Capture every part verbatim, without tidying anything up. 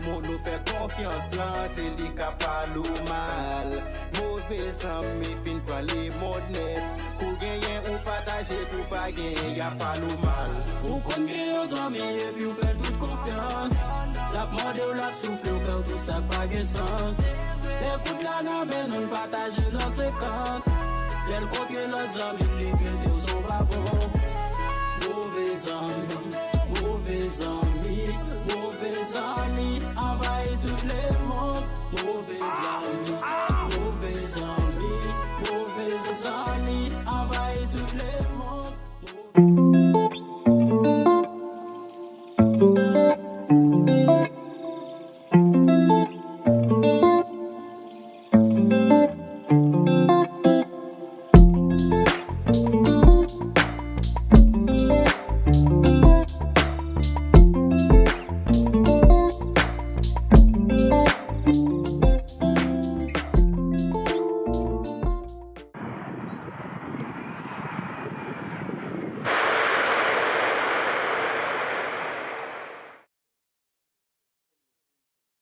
Moun ou fè konfyans lan, se li k ap pale w mal. Move zanmi fin pran lemonn nèt. Kou genyen ou pataje, kou pa genyen y ap pale w mal. Ou konn gen yon zanmi epi w fè l tout konfyans. L ap mande w, l ap soufle w, fè w tout sa k pa gen sans. Lè kout la nan men nou, n pataje nan senkant. Lè l kontre lòt zanmi, li pete w, se w pa bon. Move zanmi. Move zanmi, move zanmi, anvayi tout lemonn. Move zanmi, move zanmi, move zanmi, anvayi tout lemonn.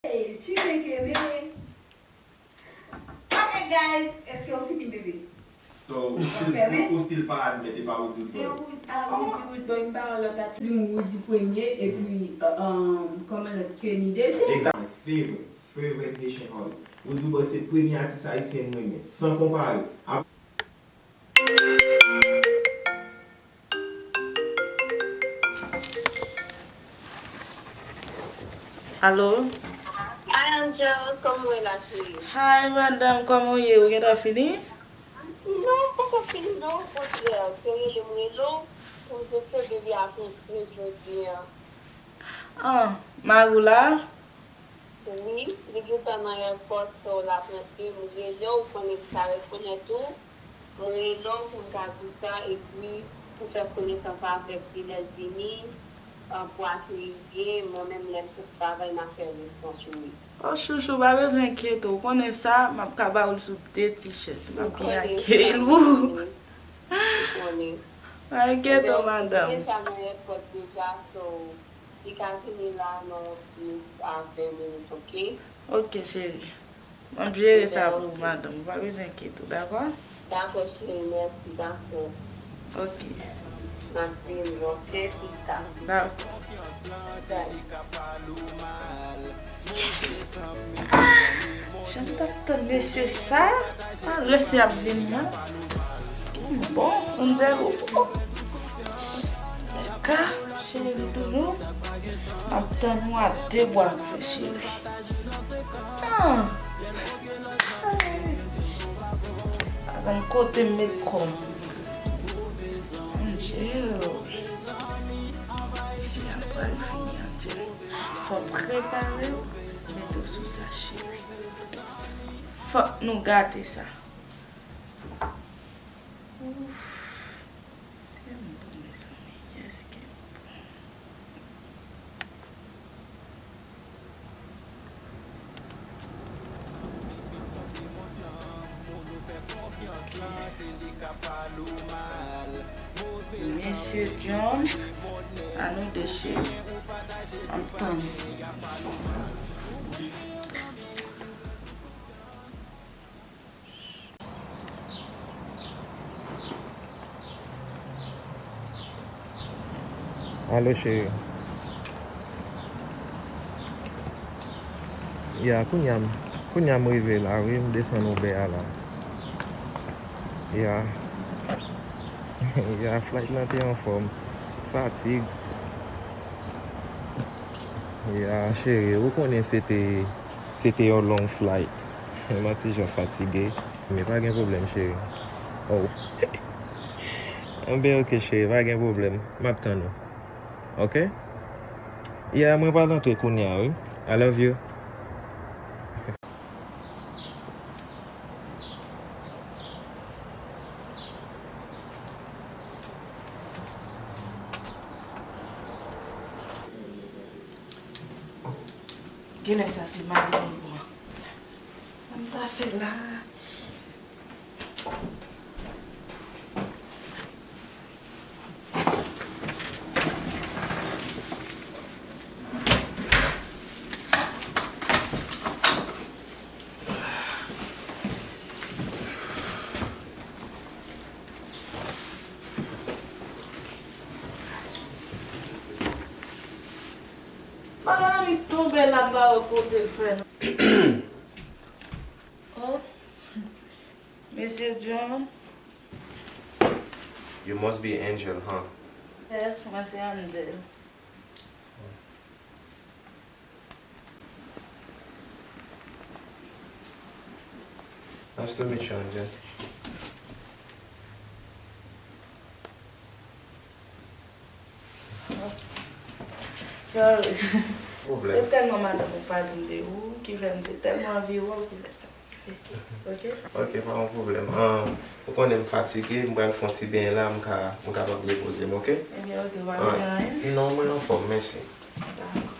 Hey, Chineke, man. Ok, guys, èske w fini, bebe? So, ou still, ou, ou still pa admèt e pa Woody Woodboy? Se Wood-, a, Woody Woodboy, m pa wè lòt atis. Di m Woody premye, epi, um, kòman lòt, Kenny dezyèm? Exactly. Favorite, favorite Haitian artist. Woody Woodboy se premye atis ayisyen m renmen, san konpare. Ap- Alo? Hi, Angel, kòman w ye la, cheri? Hi, madam, kòman w ye? Ou gentan fini? Non, m poko fini, non, okontrè, se rele m rele w pou m di w ke bebe a fin kriz jodi a. Ah, mari w la? Wi, li gentan nan èpòt, so l ap rantre. M rele w, ou konnen m ka rekonèt ou. M rele w pou m ka di w sa, epi pou fè konesans avèk li lè l vini, ah, pou akeyi byen. Mwen menm, lè m sot travay, m a fè respons ou, wi. O chouchou, pa bezwen enkyete w. Ou konnen sa, m ap ka ba w l sou de ti chèz. M ap byen akeyi l pou ou. M konnen. Pa enkyete w, madanm. Li deja nan èpòt deja, so, li ka vini la nan yon dis a ven minit, oke? Oke, cheri. M ap jere sa pou ou, madanm. Ou pa bezwen enkyete w, dakò? Dakò, cheri, mèsi, dakò. Oke. M ap vini, oke, pita. Dakò. Bye. Yes! Ah, jan m t ap tann mesye sa. Malè se ap vini an. Bon, Angel, oh. Nèka, cheri doudou. M ap tann ou a de bwa m fè, cheri. Ah. Ay. Avan kote m met kò m. Angel. Mesye a pral vini, Angel. Fò w prepare w, mete w sou sa, cheri. Fòk nou gate sa. Ouf. Èske m bon, mezanmi? Èske m bon? Mesye John, a nou de cheri. M ap tann. Alo, cheri. Ya, kounye a m, kounye a m rive la, wi, m desann Uber a la. Ya. Ya, flight lan te anfòm. Fatig. Ya, cheri, ou konnen se te, se te yon long flight. M an ti jan fatige. Men pa gen pwoblèm, cheri. Oh. Enben, oke, cheri, pa gen pwoblèm. M ap tann ou. Oke? Ya, mwen pral antre kounye a, wi. I love you. Genlè sa se mari m pran. Sa m ta fè la? Yon bèl ap ba yo kote l fè non. Oh, mesye John. You must be Angel, huh? Yes, mwen se Angel. Nice to meet you, Angel. Sorry. Pwoblèm. Se tèlman madanm ou pale m de ou ki fè m te tèlman anvi wè w ki fè sa. Ok? Ok, pa yon pwoblèm. Ah, ou konnen m fatige, m pral fè yon ti benyen la, m ka, m kapab repoze m, ok? Ebyen, ok, ou pa bezwen anyen? Non, mwen anfòm, mèsi. Dakò.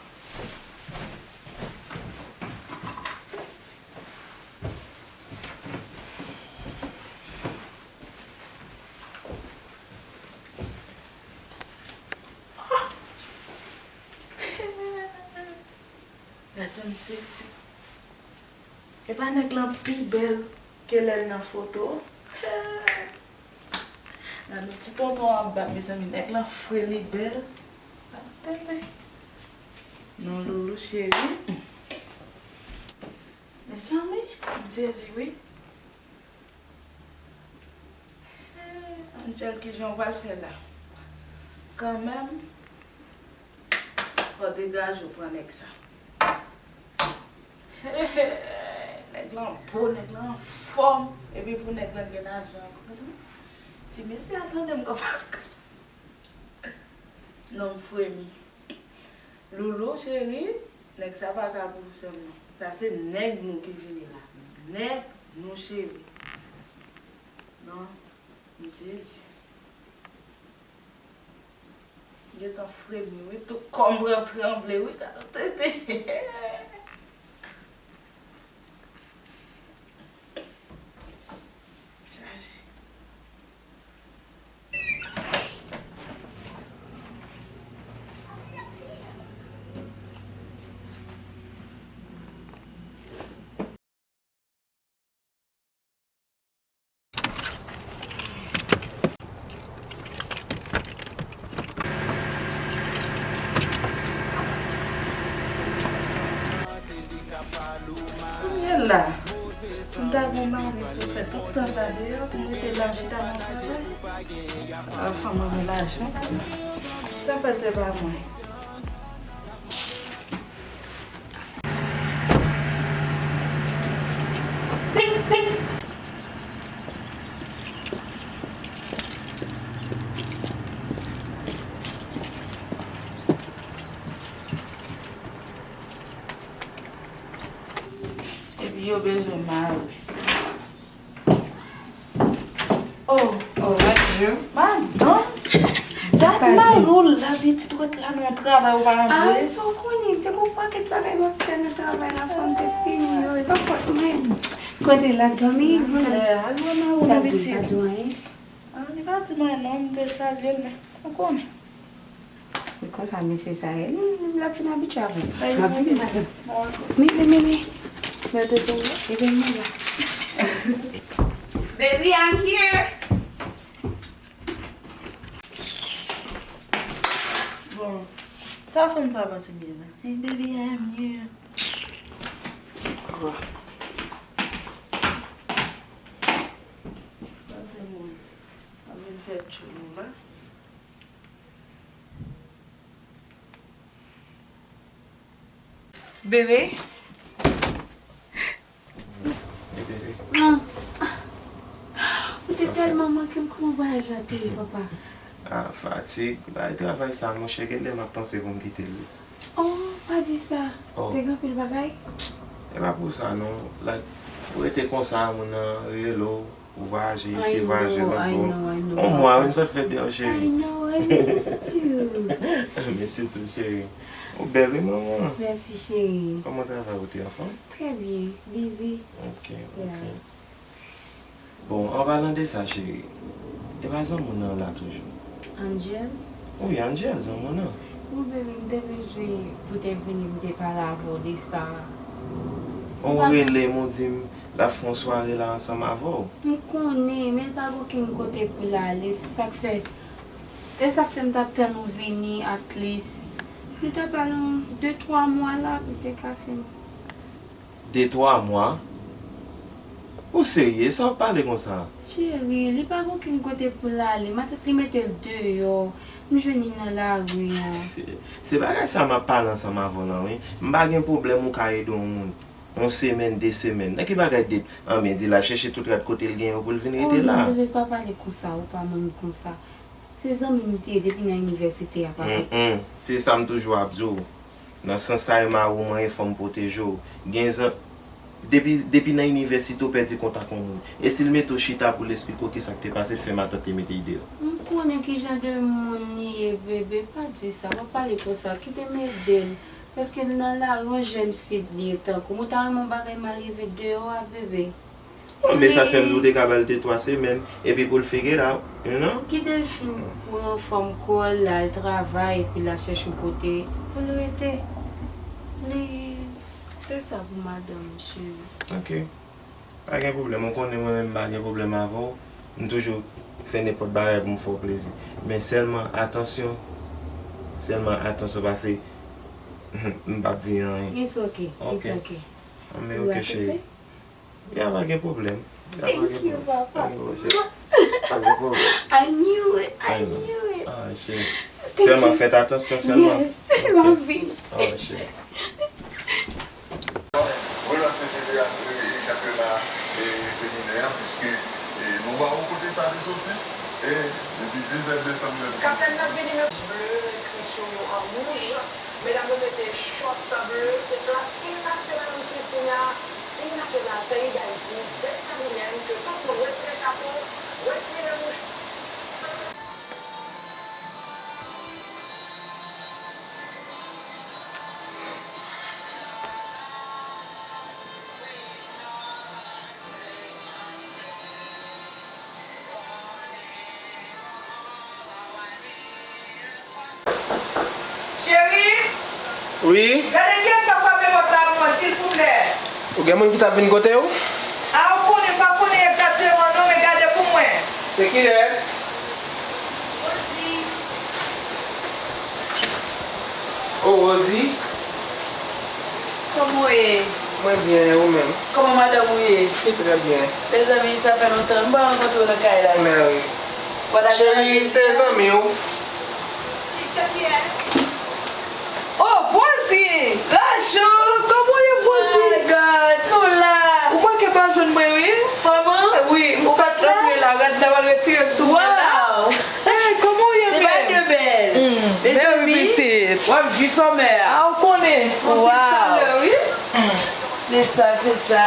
Gad jan m sezi. Epa nèg lan pi bèl ke lè l nan foto. Gad yon ti tonton anba, mezanmi, nèg lan fre, li bèl. Tande. Non, Loulou cheri. Mezanmi, m sezi wi. Angel, kijan w pral fè la? Kanmenm, fò degaje w pran nèg sa. Nèg lan bo, nèg lan anfòm, epi pou nèg lan gen lajan ankò. Ti mesye a tande m konprann konsa. Non, m fremi. Loulou, cheri, nèg sa pa ka pou ou sèlman. Sa se nèg nou ki vini la. Nèg nou, cheri. Non, m sezi. Gentan fremi, wi, tout kò m pran tranble, wi, gade tete. Chaje. Kounye la, m ta gen yon mari, m sot fè tout tan sa deyò, pou m rete la chita nan travay. Al fanm mwen gen lajan. Sa fè se pa mwen. Epi yo bezwen mari. Oh, oh, madanm. Dat mari w la, pitit wèt la nan travay ou pa antre. Ah, sa w konnen, te gon pakèt bagay m ap fè nan travay la, fò m te fini yo, e pa fòt mwen. Kote l ap dòmi? Al wè mari w la, pitit. Sa di, pa di anyen? Ah, li pa di m anyen non, m te salye l, men ou konnen. E konsa mesye sa ye. Li, li, l ap vin abitye avè m. L ap vin abitye. Mimi, Mimi. Mete tonbe. E ben mwen la. Baby, I'm here. Bon, sa fanm sa panse m ye la? Hey, baby, I'm here. Ti gra. Sa se mwen. Mwen vin fè tchoulou la. Bebe. Bebe. Ah. Ou te tèlman manke m, kòman vwayaj la te ye, papa? Ah, fatig. Bay travay sa, monchè, gen lè m ap panse pou m kite l wi. Oh, pa di sa. Oh. Te gen anpil bagay? E pa pou sa non. Like, ou rete konsa, moun nan rele w, ou vwayaje isi, vwayaje lòt bò. On mwa, wi, m sot fè deyò, cheri. I know, I missed you. Missed you too, cheri. Ou bèl, wi, manman. Mèsi, cheri. Kòman travay ou te, anfòm? Trè byen, busy. Ok, ok. Bon, an palan de sa, cheri, e pa zanmi w nan la toujou? Angel? Wi, Angel, zanmi w nan. Wi, baby, m te bezwen pou te vini, m te pale avè w de sa. Ou rele m, ou di m l ap fè yon sware la ansanm avè w. M konnen, men l pa gen okenn kote pou l ale, se sa k fè, se sa k fè m t ap tann ou vini, at least. M ta ba l yon de twa mwa la pou l te ka fè m. De twa mwa? Ou serye? Sa w ap pale konsa? Cheri, li pa gen okenn kote pou l ale. Matant li mete l deyò. M jwenn li nan lari an. Se, se bagay sa m ap pale ansanm avè w lan, wi. M pa gen pwoblèm ou ka ede yon moun. Yon semèn, de semèn. Nan ki bagay de, anben, di l al chèche tout rad kote l gen yo pou l vin rete la. Oh non, bebe, pa pale konsa, ou pa menm konsa. Se zanmi m te ye depi nan inivèsite a, papa. Mm, mm. Se sa m toujou ap di w. Nan sans sa, e mari w manyen fò m pwoteje w. Gen zan-, depi, depi nan inivèsite, w pèdi kontak yon moun. E si l mete w chita pou l esplike w kisa k te pase, fè matant li mete l deyò. M konnen ki jan de moun li ye, bebe. Pa di sa, pa pale konsa. Kite m ede l. Paske l nan lari, yon jèn fi li ye tankou m. Ou ta renmen yon bagay mal rive deyò a, bebe? Bon, men sa fè m di w te ka ba l de twa semèn, epi pou l figure it out, you know? Kite l fin pran fòm kò l, l al travay, epi l al chèche yon kote pou l rete. Please. Se sa pou madanm ou, cheri. Ok. Pa gen pwoblèm. Ou konnen mwen menm m pa gen pwoblèm avè w. M toujou fè nenpòt bagay pou m fè w plezi. Men sèlman atansyon. Sèlman atansyon, paske m p ap di anyen. It's ok. Ok. It's ok. Anben, ok, cheri. Ya, pa gen pwoblèm. Ya, pa gen pwoblèm. Thank you, papa. Pa gen pwoblèm. I knew it. I knew it. Ah, cheri. Sèlman fè atansyon sèlman. Yes, m ap vini. Ah, cheri. Relanse federa-, e, chanpyona, e, feminen an, piske, e, nou pa wè kote sa te soti, e, depi diznèf desanm mil nèf san. Kaptèn nan vini nan ble, ekriti yo an wouj. Medam yo mete chòt ble, se plas im nasyonal nou swiv kounye a. Im nasyonal peyi Dayiti, Destin William, ke tout moun retire chapo, retire mouch. Cheri, wi, gade kiyès k ap frape pòt la pou mwen, silvouplè. Ou gen moun ki t ap vin kote w? A, ou konnen, m pa konnen egzakteman non, men gade pou mwen. Se kilès? O, Rosie. Kòman w ye? Mwen byen, e ou menm? Kòman madanm ou ye? Li trè byen. Mezanmi, sa fè lontan. M pa rankontre w nan kay la. Mèwi. Cheri, se zanmi w. Oh, Rosie! Lajou! Kòman w ye, Rosie? My God, nou la! Ou manke pa jwenn mwen, wi. Vrèman? Wi, m fèk antre la, rad la pral retire sou mwen la. Wow! Hey, kòman w ye, bèl? Se pa de bèl. Mezanmi, pitit. W ap jwi sòmè a. A, ou konnen. Anpil chalè, wi. Se sa, se sa.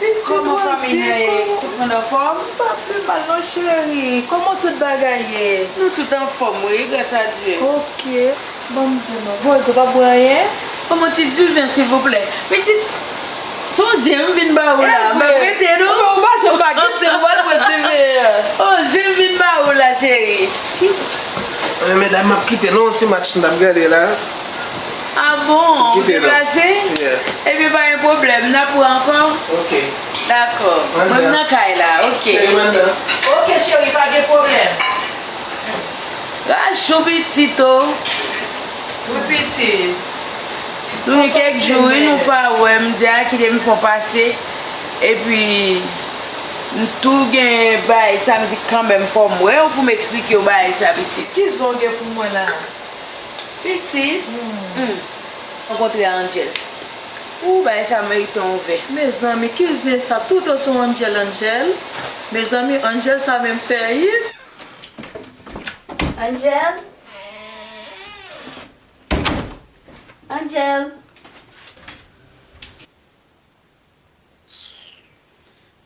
Pitit Rosie, kòman fanmi nan ye? Tout moun anfòm? M pa pi mal non, cheri. Kòman tout bagay ye? Nou tout anfòm, wi, gras a Dye. Ok. Ban m di nou. Rosie, w pa bwè anyen? Ban m yon ti diven, silvouplè. Pitit, se yon zen m vin ba ou la. M p ap rete, non. Ou pa janm pa gen zen, ou pral bwè diven an. Oh, zen m vin ba ou la, cheri. Men medam, m ap kite nou, yon ti match n ap gade la. Ah bon, ou deplase? Yeah. Ebyen, pa gen pwoblèm, n ap wè ankò. Ok. Dakò. Mwen m nan kay la, ok. Ok, cheri, pa gen pwoblèm. Rachou pitit o. Wi, pitit. Nou gen kèk jou, wi, nou pa wè, m di a, kite m fè w pase. Epi, m tou gen bagay sa, m di kanmenm fò m wè w pou m eksplike w bagay sa, pitit. Ki zen w gen pou mwen la? Pitit? Hmm. Rankontre a Angel. Ou, bagay sa merite yon vè. Mezanmi, ki zen sa? Toutan se yon Angel, Angel. Mezanmi, Angel sa menm fè yi. Angel? Angel?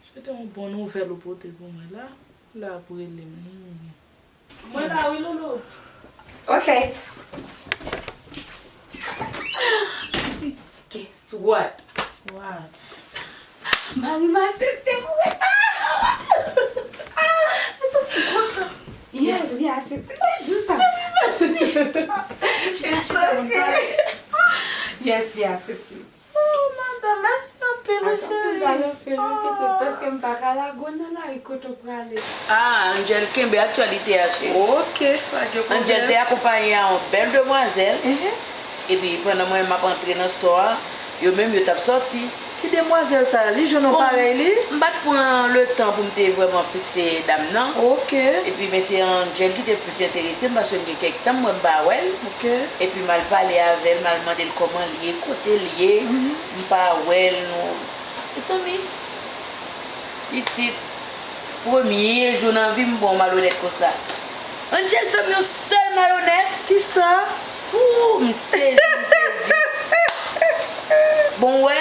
Se te yon bon nouvèl ou pote pou mwen la. La ap rele m. Mwen la wi, Loulou. Ok. Guess what? What? Mari m aksepte pou reta. Yes, li aksepte. Mwen di sa. It's okay. Yes, li aksepte. Oh, madanm, mèsi Anpil wi cheri. Anpil, anpil, anpil, paske m pa ka lage w nan lari kote w prale. Ah, Angel, kenbe aktyalite a, cheri. Ok, pa gen pwoblèm. Angel te akonpaye a yon bèl demwazèl. Epi pandan mwen menm m ap antre nan store a, yo menm yo t ap sòti. Ki demwazèl sa? Li jwenn yon parèy li? M pa t pran le tan pou m te vrèman fikse dam nan. Ok. Epi men se Angel ki te plis enterese m paske m gen kèk tan m wè m pa wè l. Ok. Epi m al pale avè l, m al mande l kòman l ye, kote l ye. M pa wè l non. Mezanmi, pitit, premye jou nan vi m bon malonèt konsa. Angel fè m yon sèl malonèt. Kisa? Ooh, m sezi, m sezi. Bon, wè.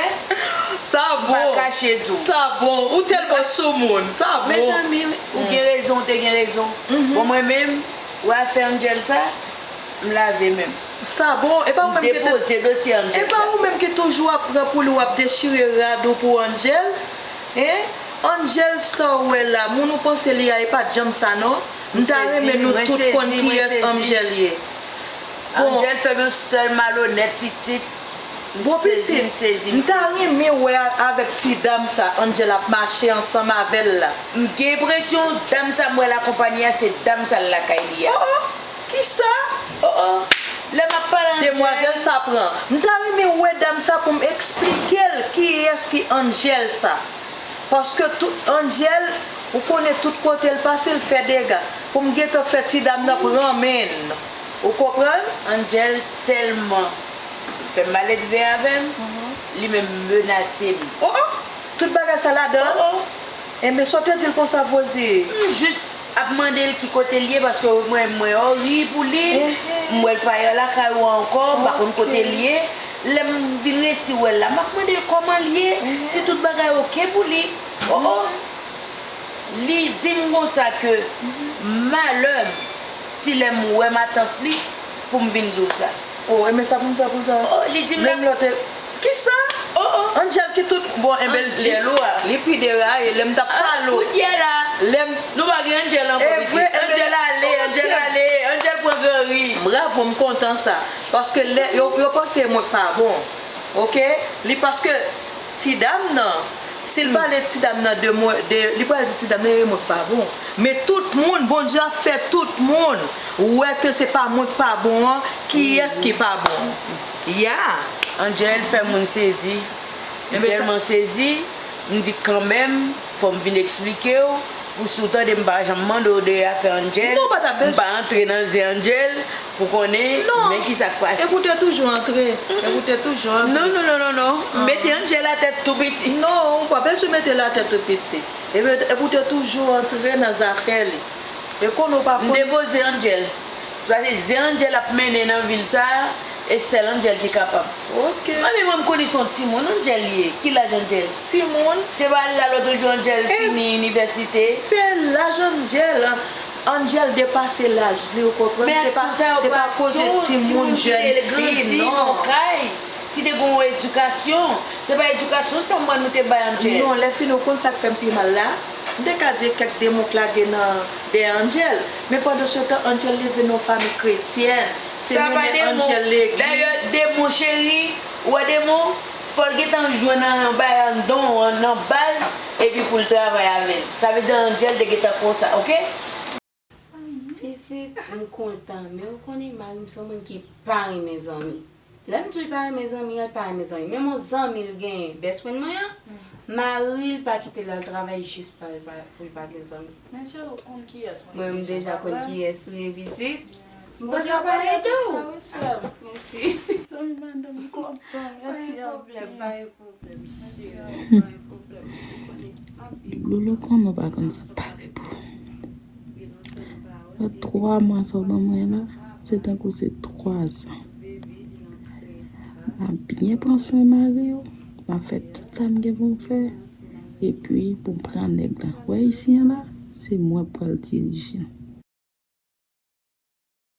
Sa bon. M pa kache di w. Sa bon. Ou tèlman soumoun. Sa bon. Mezanmi, ou gen rezon, ou te gen rezon. Bon, mwen menm, wè afè Angel sa, m lave men m. Sa bon. E pa ou menm ki. M depoze dosye Angel sa. E pa ou menm ki toujou ap pran pou li, w ap dechire rad ou pou Angel? Hein? Angel sa w wè la, moun ou panse li a, e pa t janm sa non. M ta renmen nou tout konn kiyès Angel ye. Angel fè m yon sèl malonèt pitit. Bon pitit, m ta renmen wè avèk ti dam sa Angel ap mache ansanm avè l la. M gen enpresyon dam sa m wè l akonpaye a se dam sa l lakay li a. Oh oh, kisa? Oh oh, lè m ap pale Angel. Demwazèl sa pran. M ta renmen wè dam sa pou m eksplike l kiyès ki Angel sa. Paske tout Angel, ou konnen tout kote l pase l fè dega. Pou m gentan fè ti dam nan pran men l. Ou konprann? Angel tèlman fè maledve avè m, li menm menase m. Oh oh! Tout bagay sa ladan l? Oh oh! Enben sa w te di l konsa Vozi? M jis ap mande l ki kote l ye paske mwen mwen ò ri pou li. M wè l pa lakay ou ankò, m pa konn kote l ye. Lè m vin resi wè l la, m ap mande l kòman l ye, si tout bagay oke pou li. Oh oh! Li di m konsa ke malè m si lè m wè matant li pou m vin di w sa. Oh, enben sa pou m fè pou sa. Oh, li di m la. Menm lè w te. Kisa? Oh oh. Angel ki tout. Bon, enben l di. Angel ou a. Li pi deraye. Lè m t ap pale w. Kounye a la. Lè m. Nou pa gen Angel ankò pitit. Angel ale, Angel ale, Angel pran gran ri. Bravo, m kontan sa. Paske lè yo yo panse mwen k pa bon. Oke? Li paske ti dam nan, si l pale ti dam nan de mwen, de, li pral di ti dam nan e mwen k pa bon. Men tout moun, Bondye ap fè tout moun wè ke se pa mwen k pa bon an, kiyès ki pa bon. Ya. Angel fè moun sezi. Li tèlman sezi, m di kanmenm, fò m vin eksplike w, pou si w tande m pa janm mande w de afè Angel, m pa antre nan zen Angel, pou konnen men kisa k pase. Epi w te toujou antre. Epi w te toujou antre. Non, non, non, non, non. M mete Angel atè tou piti. Non, ou pa bezwen mete l atè tou piti. Epi, epi w te toujou antre nan zafè li. E konnen w pa konn. M depoze Angel. Se paske zen Angel ap mennen nan vil sa a, e sèl Angel ki kapab. Ok. Mwen menm, mwen, m konnen se yon timoun Angel ye. Ki laj Angel? Timoun. Se pa la lòt jou Angel fini inivèsite? Se laj Angel. Angel depase laj li, ou konprann? Se pa, se pa koze timoun, jèn fi, non. Ki te gen yon edikasyon. Se pa edikasyon sa m wè nou te bay Angel. Non, lè fini, ou konn sa k fè m pi mal la? M te ka di kèk demon k lage nan dèyè Angel. Men pandansetan, Angel leve nan yon fanmi kretyèn. Se mennen Angel legliz. Dayè, demon cheri, ou wè demon, fò l gentan jwenn nan yon bagay anndan w, nan baz, epi pou l travay avè l. Sa vle di Angel te gentan konsa, oke? Pitit, m kontan, men ou konnen mari m se yon moun ki pa renmen zanmi. Lè m di w li pa renmen zanmi an, li pa renmen zanmi. Menm yon zanmi l genyen, best friend mwen an, mari l pa kite l al travay jis pa, pa, pou l pa gen zanmi. Men cheri, ou konn kiyès mwen ye deja. Mwen, m deja konn kiyès ou ye, pitit. M pa ka pale de w. Mèsi. Zanmi madanm, m kontan. Mèsi anpil. Pa gen pwoblèm, pa gen pwoblèm, cheri. Pa gen pwoblèm. Ou konnen m ap viv. Lolo, konnen w pa konn sa k pare pou ou. Wè twa mwa sa w ban mwen la, se tankou se twa zan. M ap byen pran swen mari w, m ap fè tout sa m gen pou m fè, epi pou m pran nèg la. Wè isi an la, se mwen k pral dirije l.